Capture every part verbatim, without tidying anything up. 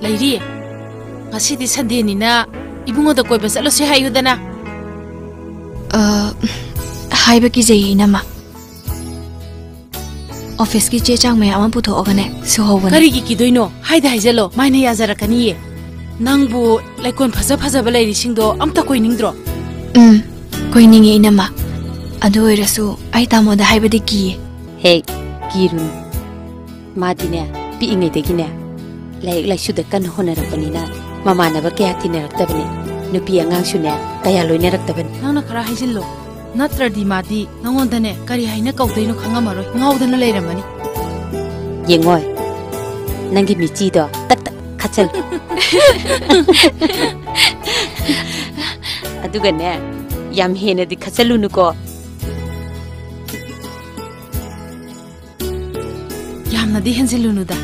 ꯂꯩꯔꯤ꯫ ꯉꯁꯤꯗꯤ ꯁꯟꯗꯦꯅꯤꯅ ꯏꯕꯨꯡꯉꯣꯗ ꯀꯣꯏꯕ ꯆꯠꯂꯨꯁꯦ ꯍꯥꯏꯌꯨꯗꯅ꯫ ꯑ, ꯍꯥꯏꯕ ꯀꯤꯖꯩꯌꯦ, ꯏꯅꯝꯃ꯫ ꯑꯣꯐꯤꯁꯀꯤ ꯆꯦ ꯆꯥꯡ ꯃꯌꯥꯝ ꯑꯃ ꯄꯨꯊꯣꯛꯑꯒꯅꯦ, ꯁꯨꯍꯧꯕꯅꯦ꯫ ꯀꯔꯤꯒꯤ ꯀꯤꯗꯣꯏꯅꯣ? ꯍꯥꯏꯗ ꯍꯥꯏꯖꯜꯂꯣ, ꯃꯥꯏꯅ ꯌꯥꯖꯔꯛꯀꯅꯤꯌꯦ꯫ ꯅꯪꯕꯨ ꯂꯩꯀꯣꯟ ꯐꯖ ꯐꯖꯕ ꯂꯩꯔꯤꯁꯤꯡꯗꯣ ꯑꯝꯇ ꯀꯣꯏꯅꯤꯡꯗ꯭ꯔꯣ? ꯎꯝ, ꯀꯣꯏꯅꯤꯡꯉꯦ, ꯏꯅꯝꯃ꯫ ꯑꯗꯨ ꯑꯣꯏꯔꯁꯨ ꯑꯩ ꯇꯥꯃꯣꯗ ꯍꯥꯏꯕꯗꯤ ꯀꯤꯌꯦ꯫ ꯍꯦ, ꯀꯤꯔꯨꯅꯨ꯫ ꯃꯥꯗꯤꯅꯦ, ꯄꯤꯛꯏꯉꯩꯗꯒꯤꯅꯦ, ꯂꯥꯏꯔꯤꯛ ꯂꯥꯏꯁꯨꯗ ꯀꯟꯅ ꯍꯣꯠꯅꯔꯛꯄꯅꯤꯅ ꯃꯃꯥꯟꯅꯕ ꯀꯌꯥ ꯇꯤꯟꯅꯔꯛꯇꯕꯅꯦ꯫ ꯅꯨꯄꯤ ꯑꯉꯥꯡꯁꯨꯅꯦ, ꯀꯌꯥ ꯂꯣꯏꯅꯔꯛꯇꯕꯅꯤ꯫ ꯅꯪꯅ ꯈꯔ ꯍꯥꯏꯖꯤꯜꯂꯣ꯫ ꯅꯠꯇ꯭ꯔꯗꯤ ꯃꯥꯗꯤ ꯅꯉꯣꯟꯗꯅꯦ, ꯀꯔꯤ ꯍꯥꯏꯅ ꯀꯧꯗꯣꯏꯅꯣ ꯈꯪꯉꯝꯃꯔꯣꯏ꯫ ꯉꯥꯎꯗꯅ ꯂꯩꯔꯝꯃꯅꯤ꯫ ꯌꯦꯡꯉꯣꯏ, ꯅꯪꯒꯤ ꯃꯤꯆꯤꯗꯣ ꯇꯛ ꯇꯛ ꯈꯠꯆꯜꯂꯨ꯫ ꯑꯗꯨꯒꯅꯦ, ꯌꯥꯝ ꯍꯦꯟꯅꯗꯤ ꯈꯠꯆꯜꯂꯨꯅꯨꯀꯣ꯫ ꯌꯥꯝꯅꯗꯤ ꯍꯦꯟꯖꯤꯜꯂꯨꯅꯨꯗ꯫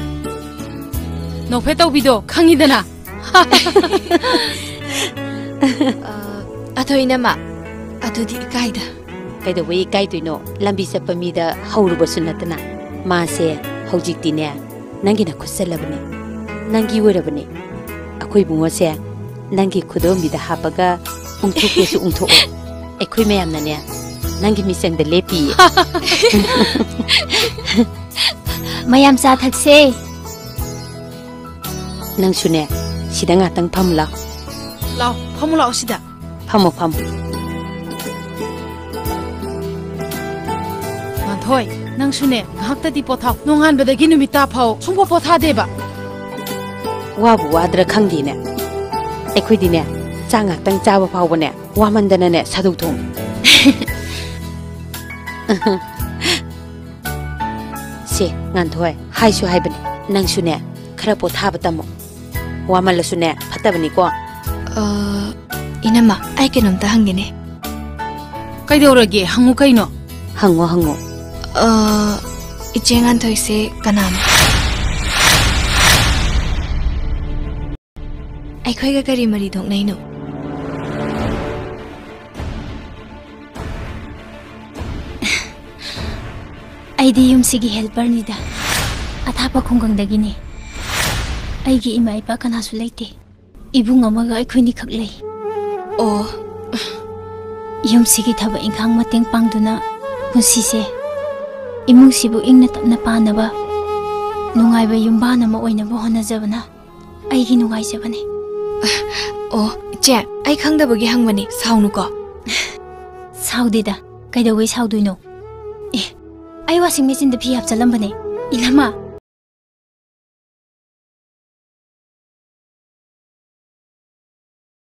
ꯅꯣꯛꯐꯦꯠ ꯇꯧꯕꯤꯗꯣ ꯈꯪꯉꯤꯗꯅ꯫ ꯑ, ꯑꯗꯣ ꯏꯅꯝꯃ, ꯑꯗꯨꯗꯤ ꯏꯀꯥꯏꯗ꯫ ꯀꯩꯗꯧꯕꯩ ꯏꯀꯥꯏꯗꯣꯏꯅꯣ? ꯂꯝꯕꯤ ꯆꯠꯄ ꯃꯤꯗ ꯍꯧꯔꯨꯕꯁꯨ ꯅꯠꯇꯅ꯫ ꯃꯥꯁꯦ ꯍꯧꯖꯤꯛꯇꯤꯅꯦ, ꯅꯪꯒꯤ ꯅꯈꯨꯠ ꯆꯜꯂꯕꯅꯦ, ꯅꯪꯒꯤ ꯑꯣꯏꯔꯕꯅꯦ꯫ ꯑꯩꯈꯣꯏ ꯏꯕꯨꯡꯉꯣꯁꯦ ꯅꯪꯒꯤ ꯈꯨꯗꯣꯝꯕꯤꯗ ꯍꯥꯞꯄꯒ ꯎꯪꯊꯣꯛꯀꯦꯁꯨ ꯎꯪꯊꯣꯛꯑꯣ꯫ ꯑꯩꯈꯣꯏ ꯃꯌꯥꯝꯅꯅꯦ, ꯅꯪꯒꯤ ꯃꯤꯆꯪꯗ ꯂꯦꯞꯄꯤꯌꯦ꯫ ꯃꯌꯥꯝ ꯆꯥ ꯊꯛꯁꯦ꯫ ꯅꯪꯁꯨꯅꯦ, ꯁꯤꯗ ꯉꯥꯛꯇꯪ ꯐꯝꯃꯨ ꯂꯥꯎ꯫ ꯂꯥꯎ, ꯐꯝꯃꯨ ꯂꯥꯎ ꯁꯤꯗ꯫ ꯐꯝꯃꯣ, ꯐꯝꯃꯣ꯫ ꯉꯥꯟꯊꯣꯏ, ꯅꯪꯁꯨꯅꯦ, ꯉꯥꯏꯍꯥꯛꯇꯗꯤ ꯄꯣꯊꯥꯎ꯫ ꯅꯣꯡꯉꯥꯟꯕꯗꯒꯤ ꯅꯨꯃꯤꯠ ꯇꯥ ꯐꯥꯎ ꯁꯨꯡꯄꯣ ꯄꯣꯊꯥꯗꯦꯕ꯫ ꯋꯥꯕꯨ ꯋꯥꯗ꯭ꯔꯥ ꯈꯪꯗꯦꯅꯦ꯫ ꯑꯩꯈꯣꯏꯗꯤꯅꯦ, ꯆꯥꯛ ꯉꯥꯛꯇꯪ ꯆꯥꯕ ꯐꯥꯎꯕꯅꯦ, ꯋꯥꯃꯟꯗꯅꯅꯦ, ꯁꯥꯗꯧ ꯊꯣꯡꯉꯤ꯫ ꯁꯦ, ꯉꯥꯟꯊꯣꯏ, ꯍꯥꯏꯁꯨ ꯍꯥꯏꯕꯅꯦ, ꯅꯪꯁꯨꯅꯦ, ꯈꯔ ꯄꯣꯊꯥꯕ ꯇꯝꯃꯣ꯫ ꯋꯥꯃꯜꯂꯁꯨꯅꯦ, ꯐꯠꯇꯕꯅꯤꯀꯣ꯫ ꯑ, ꯏꯅꯝꯃ, ꯑꯩ ꯀꯩꯅꯣꯝꯇ ꯍꯪꯒꯦꯅꯦ꯫ ꯀꯩꯗꯧꯔꯒꯦ? ꯍꯪꯉꯨ ꯀꯩꯅꯣ꯫ ꯍꯪꯉꯣ, ꯍꯪꯉꯣ꯫ ꯑ, ꯏꯆꯦ ꯉꯥꯟꯊꯣꯏꯁꯦ ꯀꯅꯥꯅꯣ? ꯑꯩꯈꯣꯏꯒ ꯀꯔꯤ ꯃꯔꯤ ꯊꯣꯛꯅꯩꯅꯣ? ꯑꯩꯗꯤ ꯌꯨꯝꯁꯤꯒꯤ ꯍꯦꯜꯄꯔꯅꯤꯗ꯫ ꯑꯊꯥꯞꯄ ꯈꯨꯡꯒꯪꯗꯒꯤꯅꯤ꯫ ꯑꯩꯒꯤ ꯏꯃꯥ ꯏꯄꯥ ꯀꯅꯥꯁꯨ ꯂꯩꯇꯦ꯫ ꯏꯕꯨꯡ ꯑꯃꯒ ꯑꯩꯈꯣꯏꯅꯤꯈꯛ ꯂꯩ꯫ ꯑꯣ꯫ ꯌꯨꯝꯁꯤꯒꯤ ꯊꯕꯛ ꯏꯪꯈꯥꯡ ꯃꯇꯦꯡ ꯄꯥꯡꯗꯨꯅ ꯄꯨꯟꯁꯤꯁꯦ ꯏꯃꯨꯡꯁꯤꯕꯨ ꯏꯪꯅ ꯇꯞꯅ ꯄꯥꯟꯅꯕ, ꯅꯨꯡꯉꯥꯏꯕ ꯌꯨꯝꯕꯥꯟ ꯑꯃ ꯑꯣꯏꯅꯕ ꯍꯣꯠꯅꯖꯕꯅ ꯑꯩꯒꯤ ꯅꯨꯡꯉꯥꯏꯖꯕꯅꯤ꯫ ꯑꯣ, ꯏꯆꯦ, ꯑꯩ ꯈꯪꯗꯕꯒꯤ ꯍꯪꯕꯅꯤ, ꯁꯥꯎꯅꯨꯀꯣ꯫ ꯁꯥꯎꯗꯦꯗ, ꯀꯩꯗꯧꯕꯩ ꯁꯥꯎꯗꯣꯏꯅꯣ? ꯑꯦ, ꯑꯩ washing machineꯗ ꯐꯤ ꯍꯥꯞꯆꯜꯂꯝꯕꯅꯦ꯫ ꯏꯅꯝꯃ,